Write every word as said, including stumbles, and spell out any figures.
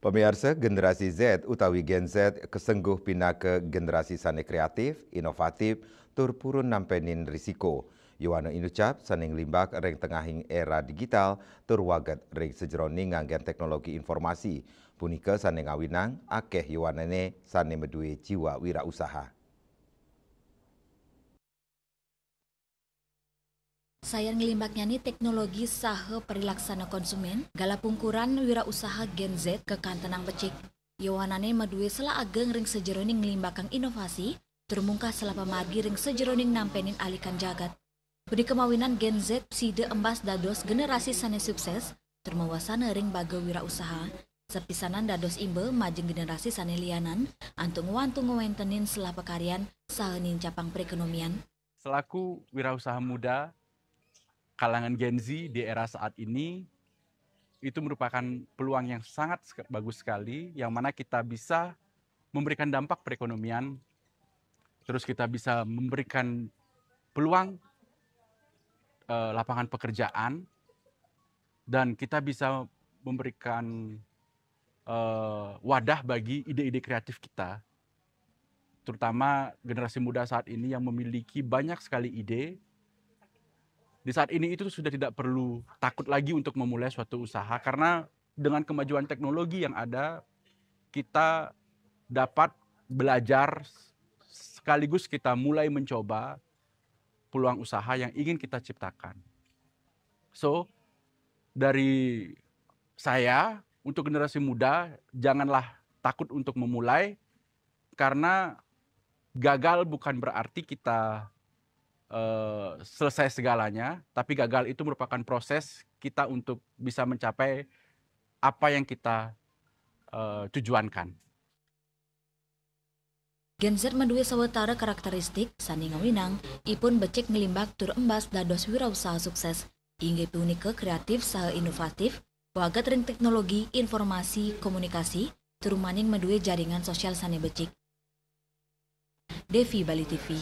Pamiarsa, generasi Z utawi Gen Z kesengguh pinaka generasi sane kreatif, inovatif, tur purun nampenin risiko. Yowana inucap sane nglimbak ring tengahing era digital tur waget ring sajeroning nganggen teknologi informasi. Punika sane ngawinang akeh yowanane sane madue jiwa wirausaha. Sayan nglimbaknyane teknologi saha perilaksana konsumen, galah pungkuran wirausaha Gen Z kakantenang becik. Yowanane madue sela ageng ring sajeroning nglimbakang inovasi, tur mungkah sela pamargi ring sajeroning nampenin alikan jagat. Punika mawinan Gen Z sida embas dados generasi sane sukses, tur mawasana ring baga wirausaha. Sapisanan dados imba majeng generasi sane lianan, antuk ngwantu ngwentenin sela pakaryan saha nincapang perekonomian. Selaku wirausaha muda kalangan Gen Z di era saat ini, itu merupakan peluang yang sangat sek-, bagus sekali, yang mana kita bisa memberikan dampak perekonomian, terus kita bisa memberikan peluang, eh, lapangan pekerjaan, dan kita bisa memberikan, eh, wadah bagi ide-ide kreatif kita, terutama generasi muda saat ini yang memiliki banyak sekali ide. Di saat ini itu sudah tidak perlu takut lagi untuk memulai suatu usaha, karena dengan kemajuan teknologi yang ada, kita dapat belajar sekaligus kita mulai mencoba peluang usaha yang ingin kita ciptakan. So, dari saya, untuk generasi muda, janganlah takut untuk memulai, karena gagal bukan berarti kita, eh, selesai segalanya, tapi gagal itu merupakan proses kita untuk bisa mencapai apa yang kita, eh, tujuankan. Gen Z madue sawatara karakteristik sane ngawinang ipun becik nglimbak tur embas dados wirausaha sukses, inggih punika kreatif saha inovatif, waget ring teknologi informasi komunikasi, tur maning madue jaringan sosial sane becik. Devi, Bali T V.